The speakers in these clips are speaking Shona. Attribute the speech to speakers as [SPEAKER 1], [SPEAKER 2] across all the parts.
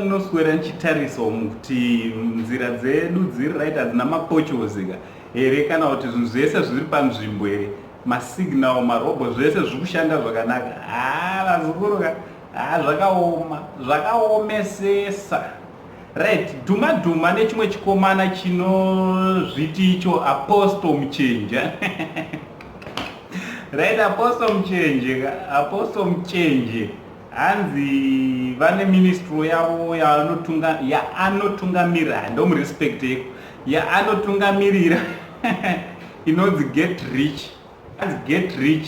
[SPEAKER 1] ndinoswera ndichitarisa umu kuti nzira dzedu dziri right, hadzina mapochozika here, kana kuti zvinhu zvese zviri panzvimbo here, masignal, marobo, zvese zviri kushanda zvakanaka. Haa, vazukuru ka, haa, zvakaoma, zvakaomesesa. Right, dhuma dhuma nechimwe chikomana chinozviti icho Apostle Muchenje. Right, Apostle Muchenje ka, Apostle Muchenje hanzi vane ministry yavo yaanotungamirira, ndomurespect yeko, yaanotungamirira inonzi Get Rich, hanzi Get Rich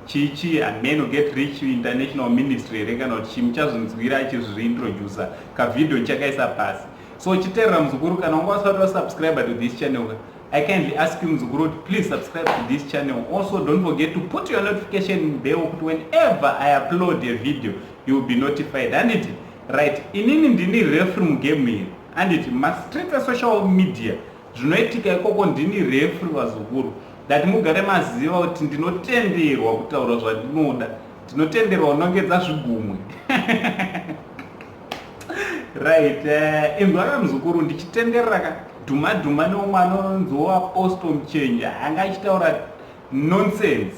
[SPEAKER 1] chichi ameno, Get Rich International Ministry here kana kuti chii, muchazvinzwira achizviintroducer. Kavhidhio ndichakaisa pasi, so chiteerera muzukuru. Kana wanga usati wasubscribe to this channel, I kindly ask you, muzukuru, kuti please subscribe to this channel. Also, don't forget to put your notification bell kuti whenever I upload a video, you will be notified, handiti? Right, inini ndini referee mugame iri, handiti? Mastreets esocial media, zvinoitika ikoko, ndini referee, vazukuru. Ndati mugare maziva kuti ndinotenderwa kutaura zvandinoda, ndinotenderwa kunongedza zvigumwe. Right, inzwaka muzukuru, ndichitenderera ka dhuma dhuma neumwe anonziwo Apostle Muchenje, anga achitaura nonsense.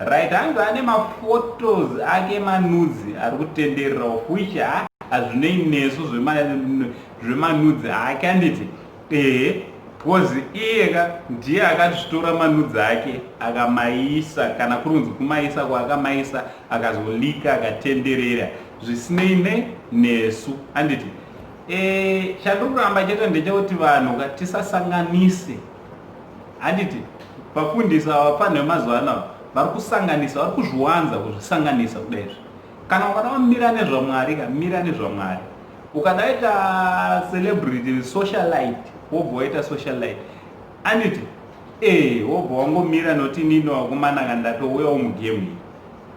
[SPEAKER 1] Right, hanzi ane maphotos ake manudes ari kutenderera, of which ha, hazvinei nesu zvemanudes ake, handiti? Ehe, because iye ka ndiye akazvitora manudes ake akamaisa, kana kurunzi kumaisa kwaakamaisa, akazolika, akatenderera, zvisinei ne nesu, handiti? Chandiri kuramba chete ndechekuti vanhu ka tisasanganise, handiti? Vafundisi ava vafanira mazuva anao vari kusanganisa, vari kuzviwanza kuzvisanganisa kudaizvi. Kana ukada wamira nezvaMwari ka, mira nezvaMwari. Ukada ita celebrity, socialite, wobva waita socialite, anditi? Wobva wangomira nokuti inini wakumanaka, ndatouyawo mugame iyi.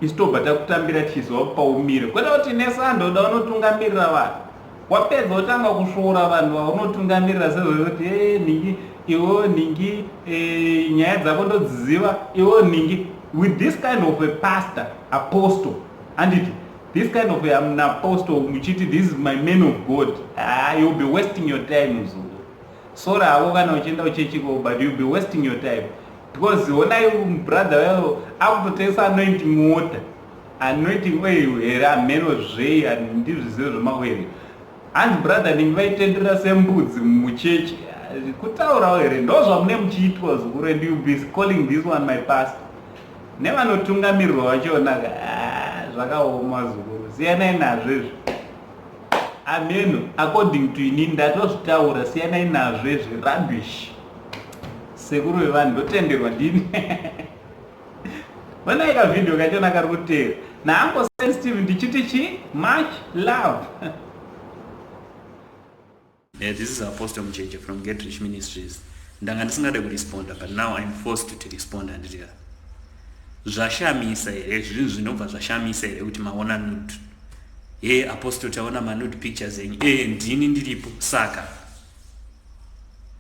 [SPEAKER 1] Isu tobva takutambira tichiziva paumire, kwete kuti nesandoda unotungamirira vanhu, wapedza wotanga kusvoora vanhu vaunotungamirira sezvekuti e nhingi, iwo nhingi, nyaya dzako ndodziziva, iwo nhingi. With this kind of a pastor, apostle, handiti, this kind of an apostle muchiti, "This is my man of God," ah, you'll be wasting your time, muzukuru. Sorry havo kana uchienda uchechiko, but you'll be wasting your time, because honai brother vayo akutotengesa anointing water, anointing oil here, amheno zvei, handizvizive zvemaoil. Hanzi brother ningi vaitenderera sembudzi muchechi. Kutaurawo here ndo zvamune muchiitwa, zukuru? And you be calling this one my pastor, nevanotungamirirwa vachionaka. Ah, zvakaoma zukuru, siyanai nazvo izvi. Ameno, according to inini, ndatozvitaura, siyanai nazvo izvi, rubbish. Sekuru vevanhu, ndotenderwa ndini. Onai kavhidhio kachona kari kuteera naango Sensitive, ndichiti chi much love.
[SPEAKER 2] Yeah, this is Apostle Mchenje from Get Rich Ministries. Ndanga ndisingade kuresponda, but now I'm forced to respond, handiti? Zvashamisa here zvinhu zvinobva zvashamisa here kuti maona nude? He, Apostle, taona manude pictures enyu. E, ndini ndiripo.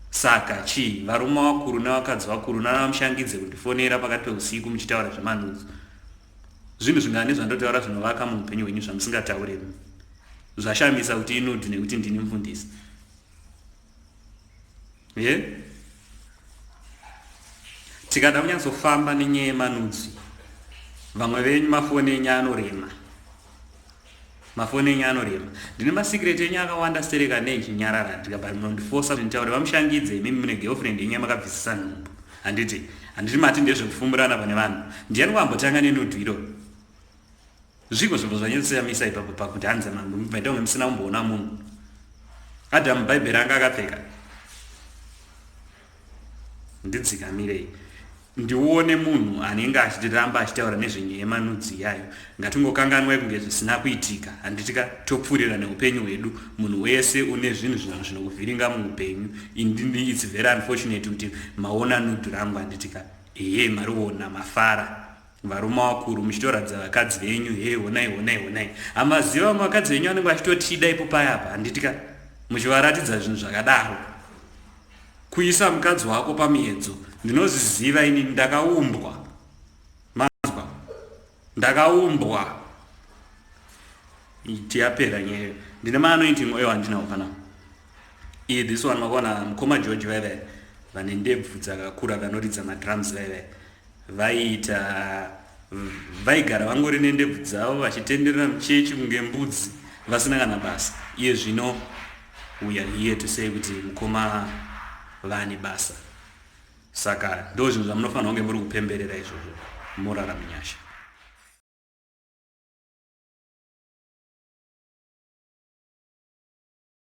[SPEAKER 2] Saka chii? Varume vakuru nevakadzi vakuru nanamushangidze kundifonera pakati peusiku muchitaura zvemanudes. Zvinhu zvingani zvandotaura zvinovaka muupenyu hwenyu zvamusingatauremi? Zvashamisa kuti inude nekuti ndini mufundisi ye? Tikada kunyatsofamba nenyaya yemanudes, vamwe venyu mafoni enyu anorema, mafoni enyu anorema. Ndine masecret enyu akawanda stereka nechinyarara, ndikabva munondifosa kuti nditaure. Vamushangidze, imimi mune girlfriend yenyu yamakabvisisa nhumbu, handiti? Handiti mati ndezvekufumurana pane vanhu? Ndiani wambotanga nenude iro? Zviko zvobva zvanyatsoyamisa ipapo pakuti hanzi maita kunge musina kumboona munhu. Adamu Bhaibheri anga akapfeka. Ndidzikamirei ndione munhu anenge achitiramba achitaura nezvenyaya yemanudes iyayo. Ngatingokanganwai kunge zvisina kuitika, handitika? Topfuurira neupenyu hwedu. Munhu wese une zvinhu zvinhu zvinokuvhiringa muupenyu. Indini, it's very unfortunate kuti maona nude rangu, handitika? Ehe, mariona, mafara, varume vakuru muchitoratidza vakadzi venyu, "He, honai, honai, honai." Hamaziva vamwe vakadzi venyu vanenge vachitotida ipo payapa, handitika? Muchivaratidza zvinhu zvakadaro, kuisa mukadzi wako pamuedzo. Ndinozviziva ini, ndakaumbwa, manzwa? Ndakaumbwa. Tiyapera nyaya. Ndine maanointing oil andinawo panapa. Iyi this one makaona mukoma George vaive vane ndebvu dzakakura vanoridza madrums vaive vaiita vaigara vangori nendebvu dzavo vachitenderera muchechi kunge mbudzi vasina kana basa. Iye zvino we are here to say kuti mukoma vane basa. Saka ndozvinhu zvamunofanira kunge muri kupemberera izvozvo morara munyasha.